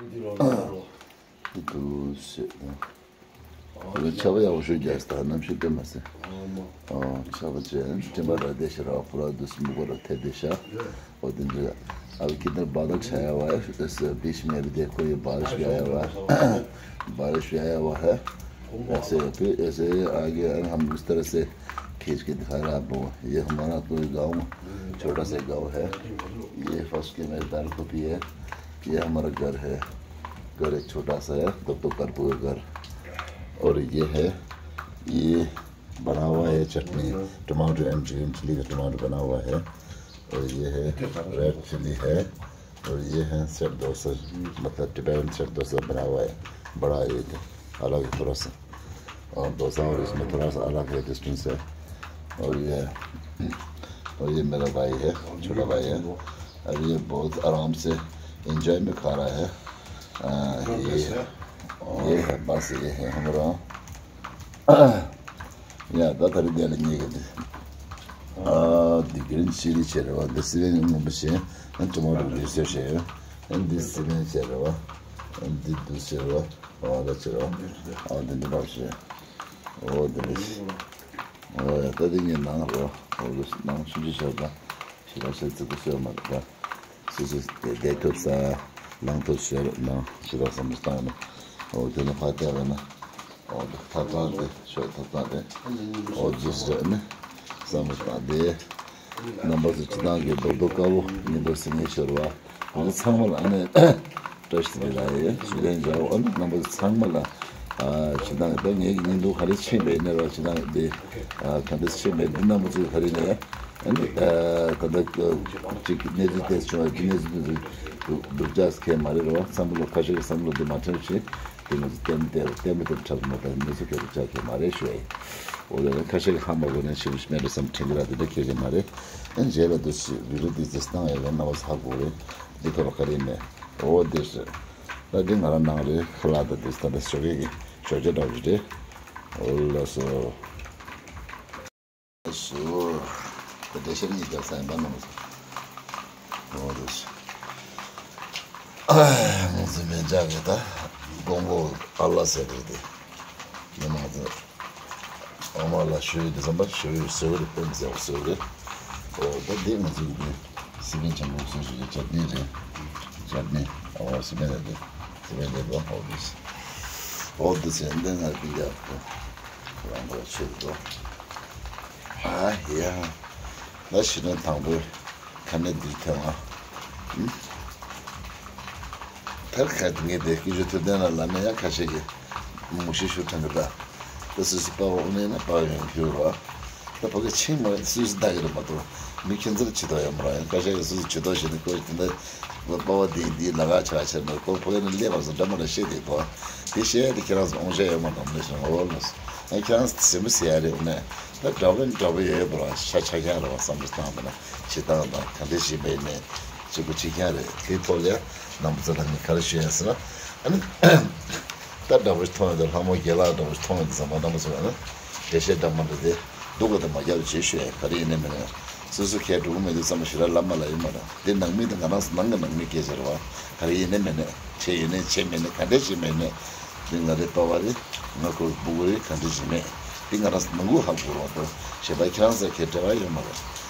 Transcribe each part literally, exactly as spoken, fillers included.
འདི་རོ་རོ་རོ། འདི་འདུག་ཟེར་ན། ཨོ་ཆར་པ་ཡག་པོ་ཞིག་རྒྱག་སྟེ་གནམ་གཤིས་དཔེ་མ་ཟད། ཨོ་མ། ཨོ་ཆར་པ་ཅན་སྤྲིན་པ་ར་བདེ་ཤ་ར་བ་ཕུ་ར་འདུག་སེ་མུ་གོ་ར་ཐེ་བདེ་ཤ། ཨོ་དེ་འདྲ། अब किधर बादल छाया हुआ है, ऐसे बीच में भी देखो, ये बारिश भी आया हुआ है। बारिश भी आया हुआ है। ऐसे फिर ऐसे आगे हम इस तरह से खींच के दिखा रहा है आपको। ये हमारा कोई गांव, छोटा सा गांव है। ये फर्स्ट के मेरे दाल को भी है। ये हमारा घर है। घर एक छोटा सा है, दो दो करपू का घर। और ये है, ये बना हुआ है चटनी, टमाटर एंड ग्रीन चिली का टमाटर बना हुआ है। और ये है रेड चिली है। और ये है सेट डोसा, मतलब टिबेटन सेट डोसा बना हुआ है। बड़ा है ये तो, अलग है थोड़ा सा। और डोसा और इसमें थोड़ा सा अलग है, डिस्टेंस है। और ये, और ये मेरा भाई है, छोटा भाई है। अब ये बहुत आराम से एंजॉय में खा रहा है। आ, ये, ये है, बस ये है हमारा। ཡ་ད་ད་རེས་འདི་ལ་ཉེ་གི་འདི། ཨ་འདི་གི་རིན་ཆི་རི་ཆེ་རེད་བ། འདི་སི་པན་སྔོན་པོ་བྱས། ཨ་ཊ་མ་ཊོ་འདི་ཟེར་བྱས། ཨ་འདི་སི་པན་ཆེ་རེད་བ། ཨ་འདི་འདི་ཟེར་བ། ཨ་ད་ཆེ་རེད་བ། ཨ་འདི་འདི་འདྲ་བྱས། ཨོ་འདི་འདྲ་བྱས། ཨོ་ཡ་ད་འདི་ངའི་ནང་རེད་བ། ཨོ་འདི་ནང་ཆུང་ཆུང་བྱས་ད། ཞེ་དྲག་ཞེ་ཙི་གུ་སོས་མ་རེད་ད། སོ་སོ་བསྡད་ཐུབ་ས། ལངས་ཐུབ་ཤོར་ནང་ཞེ་དྲག་བསམ་བློ་བཏང་ནས། འོ་དེ་ནས་ཕར་བལྟས་པ་ན། འོ་ཐབ་ཚང་དེ་ཤོག་ཐབ་ཚང་དེ། འོ་ཇུས་རེད་ནི། བསམ་བློ་བཏང་དེ། རྣམ་པ་ཚོ་སྤྱི་བཏང་གི་རྡོག་རྡོག་དཀར་པོ་ཉིན་ཐོ་སི་ངེ་ཤོར་བ། ང་ཚོ་ཚང་མ་ལ་ཨ་ནི། བཀྲ་ཤིས་བདེ་ལགས་ཡོད་ཞུ་ལན་འཇལ་འོ་ནི་རྣམ་པ་ཚོ་ཚང་མ་ལ། ཨ་སྤྱི་བཏང་ད་ངེད་ཀྱི་བརྙན་ཐུང་ག་རེ་ཕྱིན་པའི་ནས་ར་སྤྱི་བཏང་དེ། ཨ་ག་འདྲ་ཕྱིན་པའི་འདི་རྣམ་པ་ཚོ་ག་རེ་ནས། ཨ་ནི་ད་ལྟ་ཅིག་གནས་ཚུལ་དེ་བྱུང་བ་འདི་གནས་ཚུལ་དེ་སྒྲུབ་འཇགས་མཁན་མ་རེད་རོ། བསམ་བློ་ཁ་ཤས་ཀྱི་བསམ་བློ་འདི་མ་འཁྲབ་ཞིག་དེ་ང་ཚོ་ལྟད་མོ་ལྟད་ལྟད་མོ་དེ་འཁྲབ་མ་ད་གནས་ཚུལ་ག་རེ་ཆགས་མཁན་མ་རེད་ཞུ་ཡ་ཡིན། འོ་ལས་ཁ་ཤས་ཀྱི་ཧ་མ་གོ་ནས་ཞིབ་ཞིབ་མེད་འགྲོ་བསམ་དྲན་གི་ར་དེ་འདྲ་ཁྱེད་ཀྱི་མ་རེད། ཨ་རྗེས་ལ་འདི་ཞིག་བི་ལུ་འདི་ཅི་སྟངས་ཡོད་ལ་ན་བ་ཧ་གོ་རེད། འདི་ཐོག་ལ་ག་རེ་མེད། འོ་འདི་ཞིག་ད་འདི་ང་རང་ནང་རེད་ཁ་ལག་ད་འདི་ད་ད་ཞོགས་ཀས་ཀྱི་ཞོགས་ཇ་འདྲ་བོ་ཞིག་རེད། འོ་ལགས་སོ། སུ། དེ་འདྲ་ཤར་གཉིས་རྒྱབ་ས་ཡིན་པ་ནང་སོ། འོ་རེད། ང་ཚོ་མེ་འཇག་གི་ད་མགོ་མགོ་ཨ་ལ་ཟེར་རེད་དེ། ངས་ང་ཚོ་ཨ་མ་ལ་ཞུ་ཡི་དེ་བསམ་པ་ཞུ་ཡི་ཟེར་བ་རེད། དཔེ་མི་ཟེར་བ་ཟེར་བ་རེད། འོ་ད་འདི་ང་ཚོ་གི་དེ་སི་པན་ཆེན་པོ་སོ་སོ་གི་ཅ་ཏི་རེད། ཅ་ཏི་ཨ་འོ་སི་པན་རེད་དེ། སི་པན་རེད་པ་འོ་རེད། འོ་དེ་ཟེར་འདི་ང་གི་རྒྱབ་ཏུ། རང་འགྲོ་ཆེ་འགྲོ། ཨ་ཡ། ང་ཤི་ན་དང་པོའི་ཁ་ནས་འདིར་ཐོན་ང་། ཐར་ཁ་ངས་དེ་སྐུ་ཞབས་ཐུབ་བསྟན་ལ་ལ་ནས་ཡང་ཁ་ཤས་ཀྱི་མུ་ཤི་ཤུ་ཐང་གི་ད། ད་སུ་སུ་པ་འོ་ནས་ན་པ་ཡོང་ཁྱོད་རོ། ད་ཕ་གི་ཆིང་མ་སུ་སུ་ད་གི་རེད་མ་གཏོགས་མི་ཁྱེད་ཚོར་ཇུས་གཏོགས་ཡོད་མ་རེད། ཡང་ཁ་ཤས་ཀྱི་སུ་སུ་ཇུས་གཏོགས་བྱས་ནས་ཁོ་ཞིག་དེ་འདྲ། པ་བ་འདི་འདི་ལ་ཁ་ཆ་ཆ་ན་ཁོ་ཕ་གི་ནས་སླེབས་པ་སོང་འདྲ་མ་འདྲ་བཤད་དེ་གོ། དེ་བཤད་དེ་ཁྱེད་རང་ཚོ་འོང་ཤ་ཡོད་མ་གཏོགས་མི་ཤེས་ན་འོ་ལ། ཨ་ཁྱེད་རང་ཚོ་ཟིན་པ་ཟེར་ཡ་རེད། འོ་ནས་ད་འདྲ་པོ་འདྲ་པོ་ཡོད་པ་ར་ཤ་ཆ་ཁྱེད་རང་བསམ་བློ་བཏང་པ་ན་བྱེད་སྟངས་དང་ག་འདྲ་བྱེད་པ་ཡིན་ནས་གཅིག་པུ་བྱེད་ཁྱེད་རེད། དེ་ཐོག་ལ་ཡ་རྣམ་པ་ཚོ་ལ་ངས་ག་རེ་ཞུ་ཡ་ཟེར་ན། ཨ་ནི། ད་འདྲ་པོ་ཞིག་མཐོང་ཡོད་དེ་ལྷ་མོ་རྒྱལ་ལགས་འདྲ་པོ་ཞིག་མཐོང་ཡོད་དེ་ཟེར་མ་འདྲ་མ་ཟེར་བ་ན། འགྲེལ་བཤད་འདྲ་མ་འདྲ་དེ་སྡུག་ག་དེ་མ་རྒྱབ་ཅེས་ཞུ་ཡ་ག་རེ་ཡིན་ནའི་མིན་ནའི། སོ་སོ་ཁས་འགྲོ་གི་མེད་དུས་ཙམ་པ་ཞུ་ར་ལབ་མ་ལ་ཡོད་མ་རེད། འདི་ནང་མི་དང་ང་རང་ཚོ་ནང་གི་ནང་མི་སྐད་ཆ་རེད་བ། ག་རེ་ཡིན་ནའི་མིན་ནའི་བྱས་ཡོད་ནའི་བྱས་མེད་ནའི་ག་འདྲས་བྱས་མེད་ནའི། འདི་ང་རེ་པ་བ་རེད། ང་ཁོ་སྤུ་གུ་རེད། ག་འདྲས་བྱས་མེད། འདི་ང་རང་ཚོ་ནང་ཁུལ་ཧ་གོ་རོགས་དང་ཞེས་པ་ཁྱེད་རང་ཚོ་ཁས་འབྲེལ་བ་ཡོད་མ་རེད།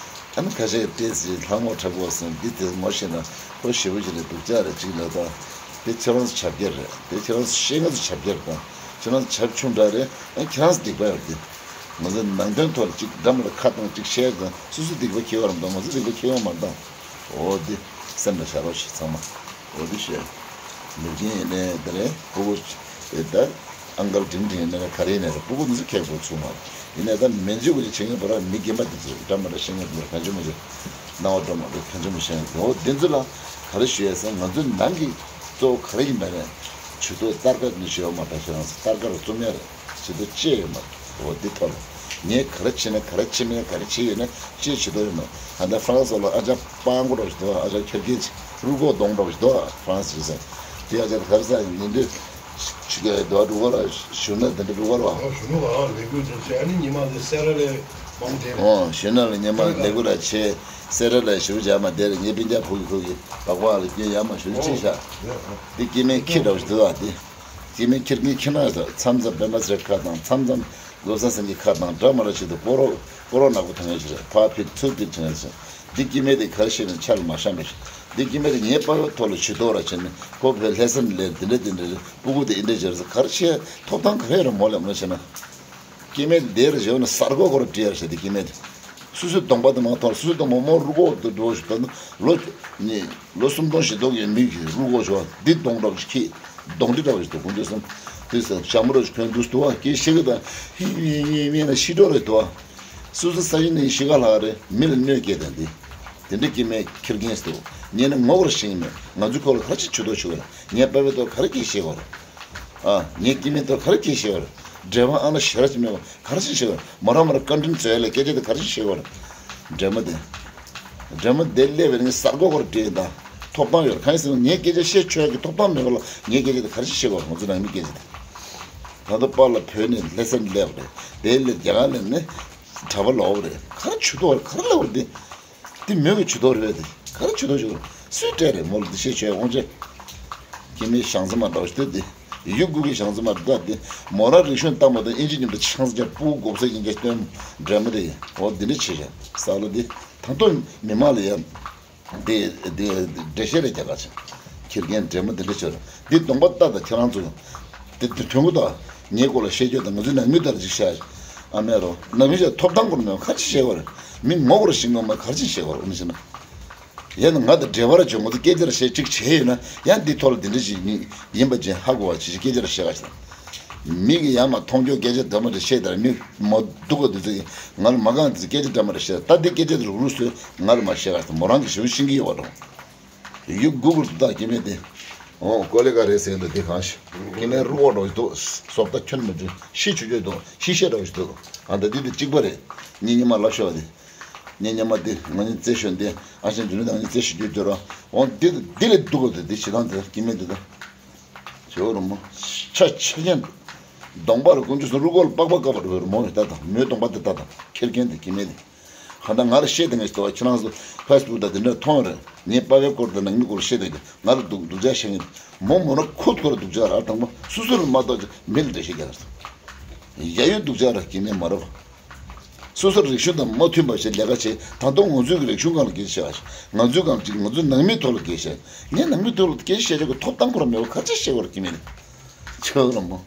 ཨ་ནི་ཁ་ཤས་ཀྱིས་ཏོག་ཙམ་ལྷ་མོ་དྲག་པོ་ཟེར་འདི་དེ་ངོ་ཤེས་ན་ཁོ་ཞེ་པོ་ཅིག་རེད་སྡུག་ཅག་རེད་ཅིག་ལབ་དང་། དེ་ཁྱེད་རང་ཚོ་བྱ་བརྒྱད་རེད། དེ་ཁྱེད་རང་ཚོ་ཤེས་ང་ཚོ་བྱ་བརྒྱད་དང་ཁྱེད་རང་ཚོ་བྱ་ཆུང་དྲགས་རེད། ཨ་ཁྱེད་རང་ཚོ་སྡིག་པ་ཡོད་དེ། ང་ཚོ་ནང་དོན་ཐོག་ལ་ཅིག་འདྲ་མ་ལ་ཁ་བཏང་ཅིག་བཤད་དང་སོ་སོ་སྡིག་པ་ཁྱེར་བ་རམ་དང་ང་ཚོ་སྡིག་པ་ཁྱེར་ཡོང་མ་དང་། འོ་དེ་སེམས་ལ་བཞག་རོགས་ཞེས་ཚང་མ། འོ་དེ་བཤད། ནུབ་ཀྱི་ཡིན་ནའི་དེ་ནས་ཕྲུ་གུ་ཨེ་ད་ཨང་ཀལ་འབྲིང་འབྲིང་ཡིན་ནའི་ག་རེ་ཡིན་ནའི་རེད། ཕྲུ་གུ་འདི་ཚོ་ཁེགས་པོ་ཚུགས་མ་རེད། ཡིན་ནའི་ད་མན་ཇུ་གུ་ཅིག་བྱེད་མཁན་པོ་ར་མི་རྒན་པ་འདི་ཚོ་འདྲ་མ་འདྲ་ཤེས་མཁན་པོ་ར་གང་བྱུང་མི་བྱེད། སྣང་བ་འགྲོ་མ་འགྲོ་གང་བྱུང་མི་ཤེས་མཁན་འོ་འདི་ཚོ་ལ་ག་རེ་ཞུ་ཡས་ཟེར་ང་ཚོའི་ནང་གི་གཙོ་བོ་ག་རེ་ཡིན་པ་ནས་ཇུས་གཏོགས་སྟར་ཀ་ནི་ཞུ་ཡོད་མ་རེད། ཁྱེད་རང་ཚོ་སྟར་ཀ་རུ་རྩོམ་ཡ་རེད། ཇུས་གཏོགས་ཅི་ཡོད་མ་རེད། འོ་འདི་ཐོག་ལ་ངས་ག་རེ་བྱས་ན་ག་རེ་བྱས་མིན་ག་རེ་བྱས་ཡོད་ན་ཅི་ཇུས་གཏོགས་ཡོད་མ་རེད། ད་ལྟ་ཧྥ་རན་སི་ལ་ཨ་ཅག་སྤང་གོ་འདྲ་ཞིག་འདུག་ཨ་ཅག་ཁེར་རྐྱང་ཅིག་རུ་སྒོ་གདོང་འདྲ་ཞིག་འདུག་ཧྥ་རན་སི་ཟེར་དེ་ཨ་ཅག་ག་རེ་ཟེར་ཉིན་དུ་ཆུ་ག་རྡོ་འགྲོ་གོ་ར་ཞུ་ན་དེ་འདྲ་འགྲོ་གོ་ར། ཨ་ཞུ་ནུ་ག་ལས་འགུལ་དེ་ཚོ་ཨ་ནི་ཉི་མ་དེ་སེ་ར་ལས། ཨོ་གཞོན་ནུ་ལ་སྙན་མ་ལེགས་པོ་ར་བྱས། སེ་ར་ལ་ཞུ་བྱ་མ་དེར་ངའི་སྤུན་ཀྱག་ཕུག་གི་ཕུག་གི་སྦག་སྦག་ལ་སྐྱོན་ཡ་མ་ཞུ་ཅི་ཤག་འདི་སྐྱེ་དམན་ཁྱི་འདྲ་བོ་ཞིག་འདུག་ཨ། འདི་སྐྱེ་དམན་ཁྱི་ངའི་ཁྱི་ནག་ཟ་མཚམས་མཚམས་པད་མ་ཚེ་ཁ་དང་མཚམས་མཚམས་བློ་བཟང་སེང་གེ་ཁ་དང་འདྲ་མ་འདྲ་བྱེད་དུ་སྤོ་རོ་སྤོ་རོ་ནག་པོ་ཐོན་ཡ་ཞིག་རེད། ཕ་ཕིར་ཚུར་ཕིར་བྱུང་ཡ་ཞིག་འདི་སྐྱེ་དམན་དེ་ག་རེ་བཤད་ནས་ཆ་ལ་མ་བཞག་མེད་ཤག་འདི་སྐྱེ་དམན་དེ་ངའི་པ་ཕའི་ཐོག་ལ་ཇུས་གཏོགས་ར་བྱས་ནས་ཁོ་བོད་ལྷ་སར་ལས་འདི་འདྲ་འདི་འདྲ་རེད། སྤུ་གུ་དེ་འདི་འདྲ་བྱས་ར་ག་རེ་བྱས་ཐོབ་ཐང་ག་རེ་རེད་མོ་ལས་མ་བྱས་ན། སྐྱེ་དམན་དེར་བཞག་ན་གསར་འགོད་སྐོར་བྲིས་ཡར་བྱས་ཏེ་སྐྱེ་དམན་དེ། སོ་སོའི་གདོང་པ་དེ་མ་མཐོང་། སོ་སོའི་གདོང་པ་མོ་རུ་ཀོ་དུ་འགྲོ་བཞིན་པ་ནི་ལོ་ནི་ལོ་སུམ་སྟོང་བཞི་སྟོང་གི་མི་གིས་རུ་ཀོ་ཞོ་འདི་གདོང་འདྲ་བ་ཞིག་ཁྱེད་གདོང་འདི་འདྲ་བ་ཞིག་འདུག་དགུན་ཆོས་སམ་དུས་སམ་ཞྭ་མོ་རུ་ཞིག་གོན་འདུག་འདུག་བ་སྐྱེ་ཤི་གི་དང་ཧི་ཡེ་ཡེ་ཡེ་ན་ཤི་འགྲོ་རེད་འདུག་བ། སོ་སོ་ས་ཡིན་ནི་ཤི་ག་ལྷག་རེད། མི་ལ་གནོད་སྐྱེལ་དང་འདི་དེ་འདྲ་སྐྱེ་དམན་ཁྱི་རྒན་འདུག་ངས་ནི་ངོ་བོར་ཤེས་ཀྱི་མེད། ང་ཚོའི་སྐོར་ལ་ག་རེ་ཅིག་ཇུས་གཏོགས་བྱེད་དགོས་རེད། ངའི་པ་ཕའི་ཐོག་ག་རེ་སྐྱེལ་ཤེས་དགོས་རེད། ཨ། ངས་སྐྱེ་དམན་ཐོག་ག་རེ་སྐྱེལ་ཤེས་པར། འབྲེལ་བ་ཨ་ན་ཞེ་དྲག་ཅིག་མེད་པ་ག་རེ་ཅིག་ཤེས་པར། མོ་རང་མོ་རང་བཀའ་དྲིན་རྩོད་ལ་སྐད་ཆ་དེ་ག་རེ་ཅིག་ཤེས་པར། འདྲེ་མོ་དེ། འདྲེ་མོ་དེ་སླེབས་པའི་ངས་གསར་འགོད་སྐོར་བྲིས་ཡིན་ད། ཐོབ་ཐང་ཡོད་གང་ཡིན་ཟེར་ན་ངའི་སྐད་ཆ་བཤད་ཆོག་གི་ཐོབ་ཐང་མེད་པ་ལ་ངའི་སྐད་ཆ་དེ་ག་རེ་ཅིག་ཤེས་པར། ང་ཚོ་ནང་མི་སྐད་ཆ་དེ། ད་ལྟ་པཱ་ལགས་བོད་ནས་ལྷ་སར་སླེབས་པ་རེད། དེ་ལས་རྒྱ་གར་ནས་ནི་གྲྭ་པ་ལོག་པ་རེད། ག་རེ་ཇུས་གཏོགས་རེད། ག་རེ་ལབ་པ་རེད་དེ། འདི་མོས་ཀྱི་ཇུས་གཏོགས་རེད་པས། དེ་ག་རེ་ཇུས་གཏོགས་ཞུ་དགོས། སུས་སྤྲད་རེད་མོ་ལ་འདི་བཤད་ཆོག་དབང་ཆ། ཁྱི་མའི་ཞང་ཚ་མ་འདྲ་བ་ཞིག་ལྟོས་དེ། ཡུ་གུ་གི་ཞང་ཚ་མ་འདྲ་དེ། མོ་རང་རིག་གཞུང་བཏང་མ་གཏོགས་ཨིན་ཇི་མཉམ་དུ་ཆང་ས་རྒྱབ་སྤུ་གུ་གོབ་ས་ཡིན་རྒྱ་སྟོན། འདྲེ་མོ་དེ་ཡིན། འོ་འདི་འདྲ་བྱེད་ཤག་གསར་ལོ་འདི་ད་དུང་མི་མང་ལ་ཡང་། འདི་འདི་འགྲེལ་བཤད་རེ་རྒྱག་ག་ཕྱིན། ཁྱི་རྒན་འདྲེ་མོ་འདི་འདྲ་བྱོས་ར། འདི་གདོང་པ་ལྟ་དང་ཁྱེད་རང་ཚོ། འདི་འདི་དོན་གུ་དང་ངའི་སྐོར་ལ་བཤད་རྒྱུ་དང་ང་ཚོའི་ནང་མི་ལྟར་ཅིག་བཤད། ཨ་མའི་རོ་ནང་མི་ཞིག་ཐོབ་ཐང་སྐོར་ནས་ག་ཅི་བཤད་བར། མི་ངོ་སྐོར་ཞིག་ངོ་མ་ག་ཅི་བཤད་བར་འོ་ན་ཞེ་ན། ཡང་ན་ང་དང་འབྲེལ་བ་ར་བྱོས་ང་ཚོ་སྐད་ཆ་ར་བཤད་ཅིག་བྱས་ཡོད་ན་ཡང་འདི་ཐོག་ལ་འདི་འདྲ་ཞིག་ཡིན་པ་ཅན་ཧ་གོ་བ་ཅིག་སྐད་ཆ་ར་བཤད་ག་ཞེ་ན། མི་གི་ཡང་མ་མཐོང་རྒྱུ་སྐད་ཆ་འདྲ་མ་འདྲ་བཤད་དར་མི་མ་སྡུག་ག་འདི་ཚོ་གི་ང་ལ་མ་གང་འདི་ཚོ་སྐད་ཆ་འདྲ་མ་འདྲ་བཤད་ད་འདི་སྐད་ཆ་འདི་རུག་རུག་བཟོས་ང་ལ་མ་བཤད་ག་ཞེ་ན་མོ་རང་གི་ཞེ་པོ་ཤེས་ཀྱི་ཡོད་པ་འགྲོ། ཡུ་གུ་གུར་དུ་བཏགས་སྐྱེ་དམན་དེ། འོ་ཀོ་ལེ་ག་རེ་ཟེར་འདུག་དེ་གང་ཞིག་སྐྱེ་དམན་རུ་བོ་འགྲོ་ཞིག་འདུག་བཟོ་ལྟ་ཁྱོན་མི་འདུག་ཤི་ཆུ་ཆོད་འདུག་ཤི་ཤེས་འགྲོ་ཞིག་འདུག་ཨ་ད་འདི་དེ་གཅིག་པ་རེད། ངས་ཉི་མ་ལབ་ཤོག་དེ། ངས་ཉི་མ་དེ་ང་གཉིས་རྩེ་ཤོད་དེ་ཨ་ཞང་འཇུ་ནི་དང་ངས་རྩེ་ཤོད་རྒྱུ་དེ་ར། འོ་འདི་འདི་ལས་སྡུག་ག་དེ་དེ་ཞེ་སྡང་དེ་སྐྱེ་དམན་དེ་ད། ཇོ་རུ་མོ། ཆ་ཆ་ཅན། གདོང་པ་ལ་ཀུན་སྤྱོད་སོང་རུ་ཀོ་ལ་པགས་པ་བཀབ་པ་རུ་རུ་མོ་ཡོད་ད་དང་མོའི་གདོང་པ་དེ་ད་དང་ཁེར་རྐྱང་དེ་སྐྱེ་དམན་དེ། གང་ལྟར་ང་ལ་བཤད་དེ་ངས་ལྟོས་ཁྱེད་རང་ཚོ་ཕེ་སི་བུག་དང་དེ་འདྲ་མཐོང་རེད། ངས་པ་ཕའི་སྐོར་དང་ནང་མི་སྐོར་བཤད་དེ་ང་ལ་སྡུག་སྡུག་ཅག་བཤད་ངེས། མོ་མོ་ན་ཁོ་ཁོ་ལ་སྡུག་ཅག་ར་དང་པོ་སོ་སོ་ལ་མ་གཏོགས་མི་ལ་འགྲེལ་བཤད་རྒྱག་རེད། ཡ་ཡོད་སྡུག་ཅག་ར་སྐྱེ་དམན་མ་རེད་པ། སོ་སོ་རིག་གཞུང་དང་མ་མཐུན་པ་ཞིག་ལས་ཀ་བྱེད་ད་དུང་ང་ཚོའི་རིག་གཞུང་སྒང་ལ་སྐད་ཆ་བཤད་པ་ཞིག་ང་ཚོའི་སྒང་ཅིག་ང་ཚོའི་ནང་མིའི་ཐོག་ལ་སྐད་ཆ་བཤད། ངས་ནང་མིའི་ཐོག་ལ་སྐད་ཆ་བཤད་ཆོག་གི་ཐོབ་ཐང་ཁོ་རང་མེད་པ་ག་ཅི་བཤད་དགོས་རེད་སྐྱེ་དམན་དེ། ཁྱོད་རང་པོ།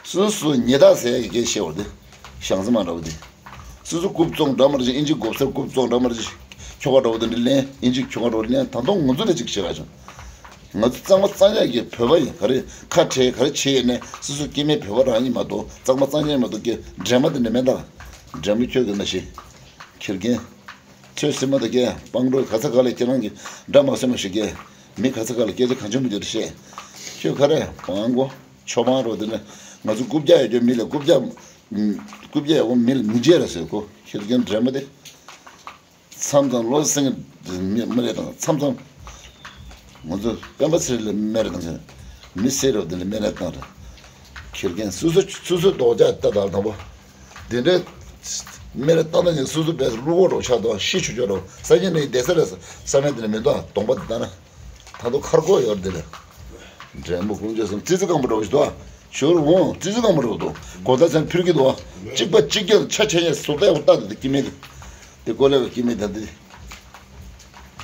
སོ་སོ་ཉེས་དག་ཟེར་ཡག་གི་སྐད་ཆ་བཤད་པ་དེ། ཞང་ཚ་མ་འདྲ་བ་དེ། སོ་སོ་རྐུབ་བཙོང་འདྲ་མ་རེད་ཅིག་ཨིན་ཇི་གོབ་སར་རྐུབ་བཙོང་འདྲ་མ་རེད་ཅིག་ཁྱོ་ག་འདྲ་བོ་དེ་འདྲ་ལེན་ཨིན་ཇི་ཁྱོ་ག་འདྲ་བོ་ལེན་ད་དུང་ང་ཚོ་ལ་ཅིག་བྱེད་ག་བྱུང་། ང་ཚོ་གཙང་མ་གཙང་ཡག་གི་བོད་པ་ཡིན་ག་རེ་ཁ་བྲལ་ག་རེ་བྱེད་ཡོད་ནས་སོ་སོ་སྐྱེ་དམན་བོད་པ་རང་ཡིན་མ་གཏོགས་གཙང་མ་གཙང་ཡག་མ་གཏོགས་སྐྱེ་འདྲེ་མོ་དེ་འདྲ་མེད་ད། འདྲེ་མོ་ཁྱོད་ཀྱི་ན་ཤི། ཁྱི་རྒན། ཁྱོད་སེམས་མ་དེ་སྐྱེ་སྤང་འགྲོ་ག་ཚ་ག་ལ་ཁྱེད་རང་གི་འདྲ་མ་སེམས་མ་ཞིག་སྐྱེ། མི་ག་ཚ་ག་ལ་སྐད་ཆ་གང་བྱུང་མི་འདུག་བཤད། ཁྱོད་ག་རེ་སྤང་གོ་ཆོ་སྤང་རོ་དེ་ནས་ང་ཚོ་རྐུབ་བཀྱག་ཡོད་རྒྱུ་མི་ལ་རྐུབ་བཀྱག་རྐུབ་བཀྱག་ཡོད་གོ་མི་ལ་མི་བརྗེད་ར་ཟེར་གོ་ཁྱི་རྒན་འདྲེ་མོ་དེ། མཚམས་མཚམས་བློ་སེང་མི་མི་རེད་དང་མཚམས་མཚམས། ང་ཚོ་སྤེན་པ་ཚེ་རིང་ལ་སྨད་རེད་དང་ཟེར། མི་སེར་རོ་དེ་ལ་སྨད་རེད་དང་རེད། ཁྱི་རྒན་སོ་སོ་སོ་སོའི་རྡོག་རྒྱག་ལྟ་དང་དང་པོ། དེ་འདྲའི་སྨད་རེད་བཏང་ན་ངས་སོ་སོ་བས་རུ་བོ་རོ་ཆགས་དང་ཤི་ཆུ་ཆོ་རོ་ས་ཆེན་ནས་བསྡད་ས་རེད་ས་མེད་དེ་ལ་མི་འདུག་གདོང་པ་དེ་ལྟ་ན། ད་དུང་ཁར་གོ་ཡོད་རེད་དེ་ལ། འདྲེ་མོ་ཀུན་སྤྱོད་སོང་ཙི་ཙི་རྐང་པ་འདྲ་བོ་ཞིག་འདུག་ཨ། ཞོར་འོང་ཙི་ཙི་རྐང་པ་འདྲ་བོ་འདུག་གོ་ད་ཚན་ཕུལ་གྱི་འདུག་ཨ། གཅིག་པ་གཅིག་རྐྱང་ཆ་ཆེ་ཡས་སོ་ད་ཡ་བོ་ལྟ་དེ་དེ་སྐྱེ་དམན་དེ། དེ་ཀོ་ལེ་བ་སྐྱེ་དམན་དེ་དེ།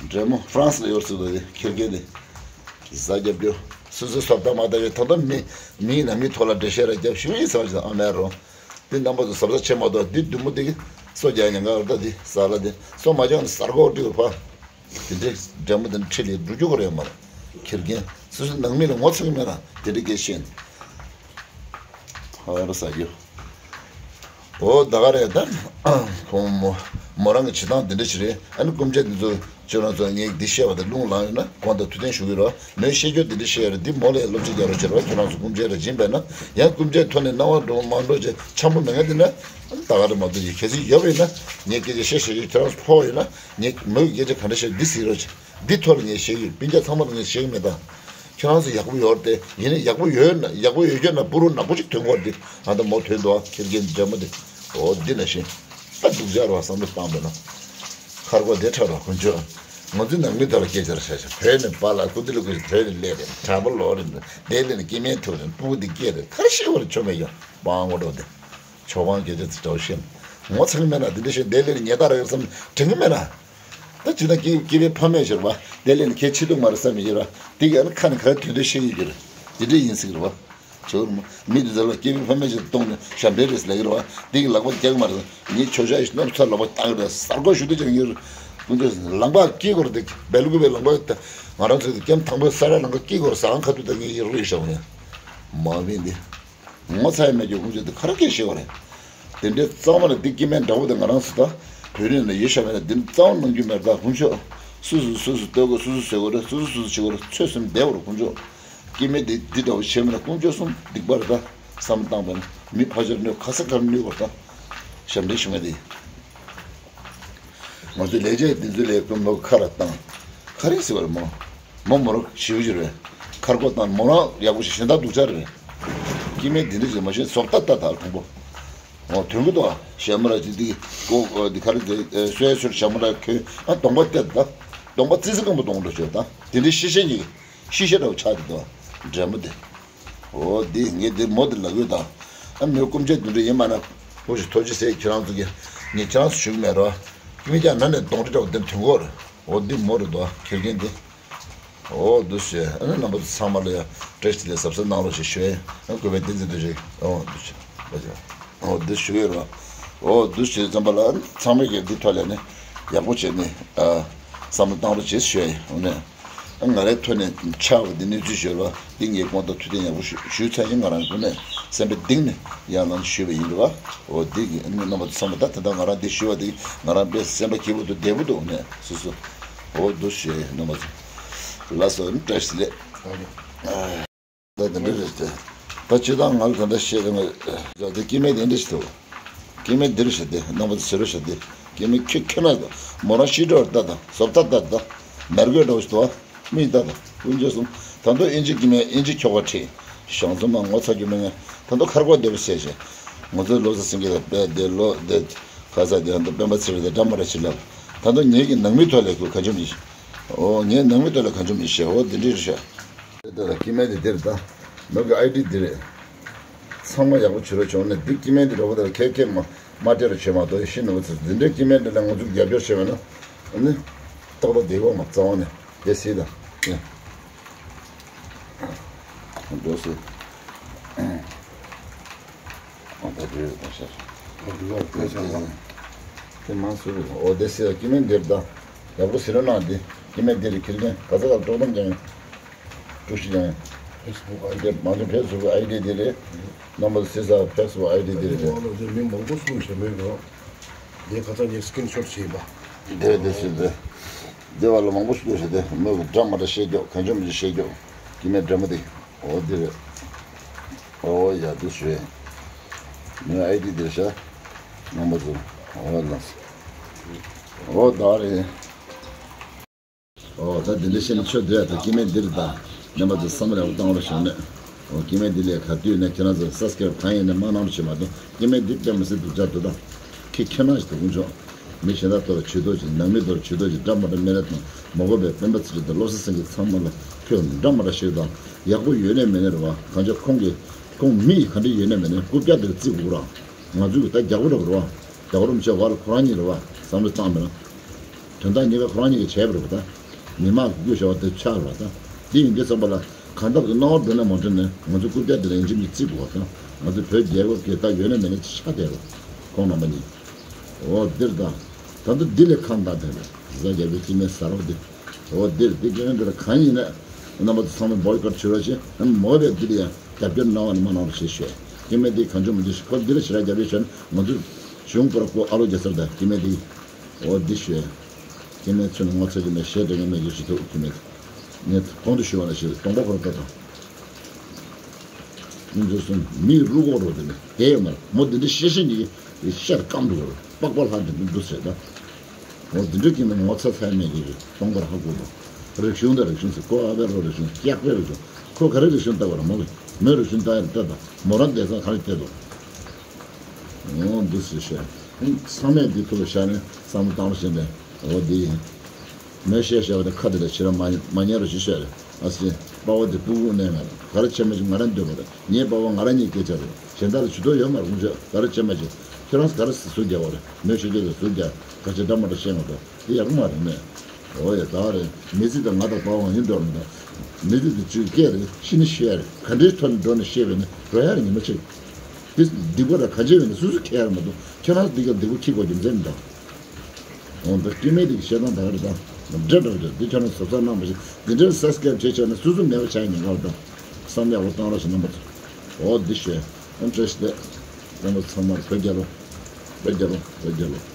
འདྲེ་མོ་ཧྥ་རན་སི་ལ་ཡོད་སྲིད་དོ་དེ་ཁྱི་རྒན་དེ། གཟའ་རྒྱབ་རྒྱུ། སོ་སོའི་སོབ་ད་མ་ད་བའི་ད་ལྟ་མི་མིའི་ནང་མིའི་ཐོག་ལ་འགྲེལ་བཤད་ར་རྒྱབ་ཞུ་ཡིན་ཟེར་བ་ཞིག་ཨ་མའི་རོ། དེ་རྣམ་པ་ཚོ་གཟབ་གཟབ་བྱེད་མ་གཏོགས་འདི་བདུད་མོ་དེ་གི་སོ་རྒྱག་ཉེན་ཁ་ར་ད་དེ་ཟ་ལ་དེ་སོ་མ་རྒྱག་ན་གཟར་གོག་སྤྲི་བོར་ཕ། དེ་འདྲའི་འདྲ་མོ་དེ་འདྲ་ཁྲིད་ལས་འགྲོ་རྒྱུ་ག་རེ་ཡོད་མ་རེད། ཁྱི་རྒན་སོ་སོའི་ནང་མི་ལ་ངོ་ཚ་གི་མེད་ན་དེ་འདྲའི་སྐད་བཤད་ནས། ཧ་ར་ཟ་རྒྱུ། འོ་ད་ག་རེད་ད། ཁོང་མོ་མོ་རང་གི་བྱེད་སྟངས་འདི་འདྲ་ཞིག་རེད། ཨ་ནི་སྐུ་མཆེད་འདི་ཚོ་ཁྱོད་རང་ཚོ་ངས་འདི་བཤད་པ་དང་རླུང་ལངས་ཡོད་ན་གོང་དུ་ཐུགས་བསྟན་ཞུ་གི་རོགས། མོས་བཤད་རྒྱུ་འདི་འདྲ་བཤད་ཡོད་རེད། འདི་མོ་ལ་ཡང་བསླབ་བྱ་རྒྱག་རོགས་བྱེད་རོགས། ཁྱོད་རང་ཚོ་སྐུ་མཆེད་རེ་ཡིན་པས་ན་ཡང་སྐུ་མཆེད་ཐོག་ནས་སྣང་བ་འགྲོ་མ་འགྲོ་བྱས་འཆམ་པོ་མེད་མཁན་འདི་ན་ད་ག་རེ་མ་གཏོགས་ཀྱི་གལ་སྲིད་ཡོད་པ་ཡིན་ན་ངས་སྐད་ཆ་བཤད་བཤད་རྒྱུ་ཁྱོད་རང་ཚོ་ཕོག་ཡོད་ན་ངས་མོས་སྐད་ཆ་ག་འདྲ་བཤད་འདི་ཟེར་རོགས་བྱེད། འདི་ཐོག་ལ་ངས་བཤད་ཀྱི་ཡོད། སྤུན་ཀྱག་ཚང་མ་ལ་ངས་བཤད་ཀྱི་མེད་ད། ཁྱེད་རང་ཚོ་ཡག་པོ་ཡོད་རེད་དེ། ཡིན་ན་ཡག་པོ་ཡོད་ན་ཡག་པོ་ཡོད་རྒྱུ་ན་སྤུ་རུ་ནག་པོ་ཅིག་ཐོན་གོ་རེད་དེ། ཨ་ད་མོ་ཐོན་འདུག་ཨ། ཁྱི་རྒན་འདྲ་མོ་དེ། འོ་འདི་ན་ཤེས། ད་སྡུག་ཅག་རེད་བ། བསམ་བློ་བཏང་བས་ན། ཁ་སྒོ་དེ་ཁྲ་རོགས་དཀོན་མཆོག། ང་ཚོའི་ནང་མི་དག་ལ་སྐད་ཆ་ར་བཤད་བཤད། བོད་ནས་པཱ་ལགས་སྐུ་དེ་ལ་སྐུ་ཞིག་བོད་ནས་སླེབས་རེད། དྲ་པ་ལོག་རེད། དེ་ལས་ནས་སྐྱེ་དམན་ཐུག་རེད། སྤུ་གུ་འདི་སྐྱེས་རེད། ག་རེ་ཤེས་པ་རེད། ཆོ་མེད་ཀྱང་པང་ངོ་འགྲོ་དེ། ཆོ་པང་སྐད་ཆ་ཚིག་འདྲ་བོ་བཤད། ངོ་ཚ་གི་མེད་ན་དེ་འདྲ་བཤད། དེ་ལས་ནས་ཉེ་དག་རེད་བསམ་དྲན་གི་མེད་ན། ད་ཅི་ན་སྐྱེ་སྐྱེ་བའི་ཕ་མེས་ཤོར་བ། དེ་ལས་ནས་ཁྱེད་ཆེ་སྡུག་མ་རེད་བསམ་མི་ཡོད་ར། དེ་ག་ནི་ཁ་ནས་ག་རེ་དོན་དོན་བཤད་ཡོད་ཀྱི་རེད། དེ་འདྲ་ཡིན་སྲིད་ཀྱི་རེད་བ། ཇོ་རུ་མ། མི་དེ་ཚོ་ལ་སྐྱེ་བའི་ཕ་མེས་ཅིག་གཏོང་ནས་ཞབས་འདྲེན་རེད་ཟེར་ལབ་ཀྱི་རེད་བ། དེ་གི་ལག་པ་རྒྱག་མ་རེད། ངས་ཆོས་ཞག་ཞིག་ནོར་ཚ་ལག་པ་བཏང་གི་རེད། གསར་འགོད་ཞུ་དུས་ཀྱང་ངས་ཀུན་སྤྱོད་ལམ་ཁ་སྐྱིད་གོ་རེད། དེ་སྦེལ་ཀུ་པའི་ལམ་ཁ་ད་ང་རང་ཚོ་དེ་ཀེམ་དང་པོའི་ས་ར་ལམ་ཁ་སྐྱིད་གོ་རེད། ཟ་ཁང་ཁ་ཐུག་ད་ངས་ཡིར་རུ་ཡི་ཞག་ངས་མ་བིན་དེ་ངོ་ཚ་ཡ་མེད་ཀྱི་ཀུན་སྤྱོད་དེ་ག་རེ་སྐད་ཤེས་བ་རེད། དེ་འདྲའི་གཙང་མ་ལ་དེ་སྐྱེ་དམན་འདྲ་བོ་དེ་ང་རང་ཚོ་ད་བོད་རིགས་ལ་ཡོད་ཤག་མེད་ན་དེ་གཙང་མ་གནང་རྒྱུ་མེད་ད་ཀུན་སྤྱོད། སུ་སུ་སུ་སུ་ལྟོས་དགོས། སུ་སུ་བཟོས་དགོས་རེད། སུ་སུ་སུ་སུ་བྱེད་དགོས་རེད། ཚོད་བསྲེས་བསྡད་དགོས་རེད་ཀུན་སྤྱོད། སྐྱེ་དམན་དེ་འདི་འདྲ་བོ་བྱས་མེད་ན་ཀུན་སྤྱོད་གསུམ་སྡིག་པ་རེད་ད། བསམ་བློ་བཏང་བས་ན་མི་ཕལ་ཆེར་གནོད་ག་ས་ག་རེ་གནོད་དགོས་རེད་ད། ཞབས་འདྲེན་ཞུ་མཁན་དེ། ང་ཚོའི་ལས་བྱེད་འདི་ཚོའི་ལས་ཁུངས་མོ་ཁ་ར་བཏང་། ག་རེ་ཟེར་བ་རེད་མོ། མོ་མོ་རང་ཞེ་པོ་ཅིག་རེད། ཁ་སྒོ་བཏང་མོ་རང་ཡག་པོ་ཞིག་གཞན་དག་སྡུག་ཅག་རེད། སྐྱེ་དམན་འདི་འདྲ་ཞིག་མ་ཤེས་བཟོ་ལྟ་ལྟ་དང་མཐོང་པོ། འོ་དོན་གྱི་འདུག་ཨ། ཞྭ་མོ་ར་ཅིག་འདི་ཀོ་འདི་ག་རེ་འདི་སོའི་སོར་ཞྭ་མོ་ར་ཁོས་ཨ་གདོང་པ་བལྟས་ད། གདོང་པ་ཙི་ཙི་སྐམ་པོ་གདོང་འགྲོ་བྱོས་ད། དེ་འདྲའི་ཤི་ཤེས་ཀྱི་ཤི་ཤེས་འདྲ་བོ་ཆགས་ཀྱི་འདུག་ཨ། འདྲེ་མོ་དེ། འོ་འདི་ངས་འདི་མོ་དེ་ལབ་ཡོད་ད། ཨ་མོའི་སྐུ་མཆེད་དེ་འདྲ་ཡིན་མ་ན། ཧོ་ཞིག་ཐོ་ཅི་སེ་ཁྱེད་རང་ཚོ་གི་ངས་ཁྱེད་རང་ཚོ་ཞུ་གི་མེད་རོ། མི་ཀྱང་ན་ནས་གདོང་འདྲ་འདྲ་བོ་འདིར་ཐོན་གོ་རེད། འོ་འདི་མོ་རེད་དོ་ཁེར་རྐྱང་འདི། འོ་འདུག་ཞེས་ཨ་ནི་རྣམ་པ་ཚོ་ཚང་མ་ལ་ཡང་བཀྲ་ཤིས་བདེ་ལེགས་གཟབ་གཟབ་གནང་རོགས་ཞེས་ཞུ་ཡས། ཨ་གུས་པའི་བསྟན་འཛིན་རྡོ་རྗེ། འོ་འདུག་ཞེས། འོ་འདུག་ཞུ་གི་ཡོད་རེད་བ། འོ་འདུག་ཞེས་ཙམ་པ་ལ་ཨ་ནི་ཚང་མས་ཀྱི་འདི་ཐོག་ལ་ནི་ཡག་པོ་བྱས་ནས་ཨ་བསམ་བློ་བཏང་རོགས་ཞེས་ཞུ་ཡས་ཡོད་ནས། ཨ་ང་རའི་ཐོག་ནས་ཆགས་པ་འདི་གནས་ཚུལ་ཞུ་བ་འདི་ངས་དགོངས་དག་ཐུགས་བདེན་ཡག་པོ་ཞུ་ཞུས་ཚར་ཡིན། ང་རང་ཀུན་ནས་སེམས་པའི་གཏིང་ནས་ཡང་ལན་ཞུས་པ་ཡིན་རེད་བ། འོ་འདི་གི་ཨ་ནི་རྣམ་པ་ཚོ་ཚང་མ་ད་དེ་འདྲ་ང་རང་འདི་ཞུ་བ་འདི་ང་རང་དཔེ་སེམས་པ་སྐྱིད་པོ་འདུག་བདེ་པོ་འདུག་ནས་སོ་སོ། འོ་འདུག་ཞེས་རྣམ་པ་ཚོ། ལགས་སོ། བཀྲ་ཤིས་བདེ་ལེགས། ད་དེ་འདྲ་རེད་དེ། ད་སྤྱིར་བཏང་ང་ལ་ད་ལྟ་བཤད་ཡོང་གི་ཡོད་དེ་སྐྱེ་དམན་དེ་འདྲ་ཞིག་འདུག་སྐྱེ་དམན་འདི་རུ་བཤད་དེ་རྣམ་པ་ཚོ་ཟེར་རུ་བཤད་དེ་སྐྱེ་དམན་ཁྱོད་ཁྱོད་ན་མོ་རང་ཤི་འགྲོ་བར་ལྟ་དང་བཟོ་ལྟ་ལྟ་དང་མེར་གོས་འགྲོ་ཞིག་འདུག་མིག་ལྟ་དང་ཀུན་སྤྱོད་གསུམ། ད་དུང་ཨིན་ཇི་སྐྱེ་དམན་ཨིན་ཇི་ཁྱོ་ག་ཁྲིད་བྱང་སེམས་མ་ངོ་ཚ་རྒྱུ་མེད་ངས་ད་དུང་ཁ་སྒོ་བདེ་པོ་བཤད་བྱས། ང་ཚོའི་བློ་གསལ་སེང་གེ་ལ་དཔེ་བདེ་ལོ་བདེ་ཁ་ས་བདེ་ད་དུང་སྤེན་པ་ཚེ་རིང་དང་འདྲ་མ་འདྲ་ཞིག་ལབ། ད་དུང་ངེད་ཀྱི་ནང་མི་ཐོག་ལས་ཁུར་ག་འཇོམས་ཡིན། འོ་ངའི་ནང་མི་ཐོག་ལ་གང་བྱུང་མི་ཤེས། འོ་འདི་འདྲ་རེད་ཤག་དེ་ལ་སྐྱེ་དམན་དེ་འདིར་ད། མོ་གི་ཨའི་ཌི་འདི་རེད། ཚང་མ་ཡག་པོ་བྱེད་རོགས་བྱུང་ནས་འདི་སྐྱེ་དམན་འདི་འདྲ་པོ་དེ་ལ་ཁེ་ཁེ་མ་མ་སྤྲད་རོགས་བྱེད་མ་གཏོགས་ཤི་ནོར་བུ་ཚོ་འདི་འདྲའི་སྐྱེ་དམན་འདི་ལ་ང་ཚོས་རྒྱབ་སྐྱོར་བྱས་པ་ན། ཨ་ནི། ཏག་ཏག་བསྡད་ཡོད་མ་རྩ་བ་ནས་དེ་སྲིད་དང་། འགྲོ་སྲིད། ཨ་ད་དེ་ད་ཤ། ཨ་དེ་ལ་ཕལ་ཆེར་ལ། དེ་མང་སུ་རེད། འོ་དེ་སྲིད་སྐྱེ་དམན་འདིར་ད། ཡག་པོ་ཟེར་རོགས་གནང་དེ། སྐྱེ་དམན་འདིར་ཁེར་རྐྱང་ག་ཚ་ག་ལ་ཏོག་ཙམ་ཀྱང་། དཀྲུག་ཤིང་ཀྱང་། ཕེ་སི་བུག་ཨའི་ཌི། དེ་མང་ཚོགས་ཕེ་སི་བུག་ཨའི་ཌི་དེ་རེད། རྣམ་པ་ཚོ་སྲིད་ས་ཕེ་སི་བུག་ཨའི་ཌི་དེ་རེད་དེ། ཨ་ལོ་དེ་མི་མང་པོ་སུ་ཞེ་མོད་རོགས། དེ་ཁ་ཚ་ངས་སི་ཀི་རིན་ཤོ་ཊི་བྱས་པ། དེ་རེད་དེ་ཟེར་དེ། དེ་བ་ལ་མང་པོ་ཞིག་འདུག་ཟེར་དེ་མོས་གི་འདྲ་མ་འདྲ་བཤད་རྒྱོག་གང་བྱུང་མི་འདྲ་བཤད་རྒྱོག་སྐྱེ་དམན་འདྲ་མོ་དེ། འོ་དེ་རེད། འོ་ཡ་དེ་ཞུ། མོས་ཨའི་ཌི་དེ་རེད་ཤག་རྣམ་པ་ཚོ། འོ་ལགས་སོ། འོ་ད་རེད། འོ་ད་དེ་འདྲ་བཤད་ན་ཆོས་དེ་ད་སྐྱེ་དམན་འདིར་ད། རྣམ་པ་ཚོ་བསམ་བློ་ཡག་པོ་བཏང་རོགས་བྱུང་ནས། འོ་སྐྱེ་དམན་འདི་ལས་ག་དུས་ནས་ཁྱེད་རང་ཚོ་སབ་སི་ཀ་རེབ་གང་ཡིན་ནས་མ་གནང་རོགས་བྱེད་མ་གཏོགས་སྐྱེ་དམན་འདི་དཔེ་མི་སྲིད་སྡུག་ཅག་འདུག་ད། ཁྱེད་ཁྱེད་རང་ཞིག་ད་དཀོན་མཆོག་མི་གཞན་དག་ཐོག་ལ་ཇུས་གཏོགས་ཀྱི་ནང་མི་ཐོག་ལ་ཇུས་གཏོགས་ཀྱི་འདྲ་མ་འདྲ་སྨད་ར་དང་མ་གོ་བའི་སྤེན་པ་ཚེ་རིང་དང་བློ་བཟང་སེང་གེ་ཚང་མ་ལ་ཁྱོད་འདྲ་མ་འདྲ་ཞིག་དང་ཡག་པོ་ཡོད་ནས་མེད་ནས་རེད་བ། གང་ཅི་ཁོང་གིས་ཁོང་མི་ཡིས་ག་འདྲ་ཡོད་ནས་མེད་ནས་རྐུབ་བཀྱག་དེར་བརྩི་དགོས་ར། ང་ཚོས་ད་རྒྱག་པོ་འདྲ་པོ་རེད་བ། རྒྱག་རོགས་མི་བྱེད་བ་ལ་ཁོ་རང་ཉིད་རེད་བ། བསམ་བློ་བཏང་མེད་ན། དོན་དག་གཉིས་ཀ་ཁོ་རང་གཉིས་ཀྱིས་བྱས་པ་རེད་བ་ད། མི་མང་གི་སྐུ་ཞབས་དེ་ཆགས་རེད་བ་ད། དེ་ཡིན་དུས་ཙམ་པ་ལ་གང་ལྟར་དུ་སྣང་བ་འགྲོ་ན་མ་འགྲོ་ནས་ང་ཚོ་རྐུབ་བཀྱག་དེ་ལ་ཡིན་གཅིག་མིན་གཅིག་དགོས་བ་ད། ང་ཚོ་བོད་རྒྱལ་ཁབ་ཀྱི་ད་ཡོད་ན་མེད་ན་ཅིག་ཆགས་བསྡད་རེད། ཁོང་རྣམ་པ་གཉིས། འོ་འདིར་ད། ད་ལྟ་འདི་ལས་ཁ་འདར་དེ་རེད། གཟའ་རྒྱལ་པོའི་སྐྱེ་དམན་ཟ་རོགས་འདི། འོ་འདིར་འདི་སྐྱེ་དམན་འདི་ལ་གང་ཡིན་ན། རྣམ་པ་ཚོ་ཚང་མས་བོའི་ཀོཊ་བྱེད་རོགས་བྱེད། མ་འོས་པའི་འདི་ལ་ཡང་རྒྱབ་སྐྱོར་གནང་བ་ནི་མ་གནང་རོགས་ཞེས་ཞུས། སྐྱེ་དམན་འདི་གང་བྱུང་མི་འདུག་ཞིག་ཁོ་འདི་ལ་ཞེ་དྲག་རྒྱབ་སྐྱོར་བྱས་ན་ང་ཚོས་གཞུང་པར་བརྐོ་ཨ་ལོ་རྒྱ་སར་དང་སྐྱེ་དམན་འདི། འོ་འདི་ཞུས། སྐྱེ་དམན་ཚོས་ནི་ངོ་ཚ་གྱི་མེད་ཞེ་དྲག་གི་མེད་ཀྱི་ཞུ་ཐུབ་སྐྱེ་དམན། ངས་གོང་དུ་ཞུས་པ་ནང་བཞིན་གདོང་པ་ཁོ་ར་ལྟ་དང་། ཁོང་ཚོ་གསུམ་མིའི་རུ་ཁོག་རོ་དེ་ནས་བསྡད་ཡོད་མ་རེད། མོ་འདི་འདྲ་ཤེས་ཤེས་ཉིད་ཀྱི་ཤར་སྐམ་འགྲོ་རེད། པགས་པ་ལྷག་འདི་འདུག་ཟེར་ད། འོ་འདི་འདྲ་ཀྱི་ནི་ངོ་ཚ་ཚ་མེད་ཀྱི་རེད། སྟོང་པར་ཧ་གོ་དང་། རིག་གཞུང་དང་རིག་གཞུང་ཟེར་ཁོ་ཨ་ཕའི་རོ་རིག་གཞུང་སྐྱག་པའི་རིག་གཞུང་ཁོ་ག་རེ་རིག་གཞུང་ལྟ་བ་རེད་མོ་གི་མོའི་རིག་གཞུང་ལྟ་ཡ་ལྟ་དང་མོ་རང་བསྡད་ས་ག་རེ་བསྡད་དོ། འོ་འདི་ཟེར་ཤག་ཚང་མས་འདི་ཐུགས་ལ་བཞག་ནས་བསམ་བློ་བཏང་རོགས་བྱེད་དེ། འོ་འདི་ཡིན། མོས་བཤད་བཤད་པ་དེ་ཁ་དེ་ལ་ཕྱིར་མ་མ་ཉན་རོགས་ཞེས་བཤད་རེད། ཨ་སི། དཔའ་བོ་དེ་སྤུ་གུ་གནས་མེད་ལ་ག་རེ་བྱེད་མ་བྱེད་ང་རང་འདོད་པ་རེད། ངའི་དཔའ་བོ་ང་རང་ཉིད་སྐད་ཆ་རེད། གཞན་དག་ལ་ཇུས་གཏོགས་ཡོད་མ་རེད། ཁོང་ཚོས་ག་རེ་བྱེད་མ་བྱེད་ཁྱོད་རང་ག་རེ་ཟུར་རྒྱག་པ་རེད། མོས་བཤད་རྒྱུ་དེ་ཟུར་རྒྱག་ག་བྱེད་འདྲ་མ་འདྲ་བཤད་མ་གཏོགས་དེ་ཡག་པོ་མ་རེད་མེད། འོ་ཡ་ད་རེད། མི་ཚེ་དང་ང་དང་དཔའ་བོ་ང་གཉིས་འགྲོ་རེད་ད། མི་ཚེ་དེ་གཅིག་སྐད་རེད། ཤི་ནི་ཤི་ཡ་རེད། ག་འདྲའི་ཐོག་ནས་འགྲོ་ནས་ཤི་བས་ནི་འགྲོ་ཡ་རེད། ཉི་མ་གཅིག་དེ་སྡིག་པ་ར་ག་འཇལ་བས་ནི་སུ་སུ་ཁྱེར་ཡ་མ་གཏོགས་ཁྱེད་རང་སྡིག་ག་སྡིག་པ་ཁྱི་གོ་རྒྱུ་མཚན་མི་འདུག་འོ་ད་སྐྱེ་མེད་དེ་གི་བཤད་སྟངས་ད་ག་རེད་ད། འདྲེ་འདྲ་འདྲ་འདི་ཁྱོད་རང་གཟབ་གཟབ་གནང་བ་ཞིག་འདི་འདྲའི་སེ་སྐད་བྱེད་བྱས་ན་སུ་སུ་མེད་པ་བྱ་ཡ་ཉེན་ཁ་རེད་ད། བསམ་ཡག་པོ་བཏང་རོགས་ཞེས་རྣམ་པ་ཚོ། འོ་འདི་ཞོད། ཨ་བཀྲ་ཤིས་བདེ། རྣམ་པ་ཚང་མར་བོད་རྒྱལ་ལོ། བོད་རྒྱལ་ལོ། བོད་རྒྱལ་ལོ།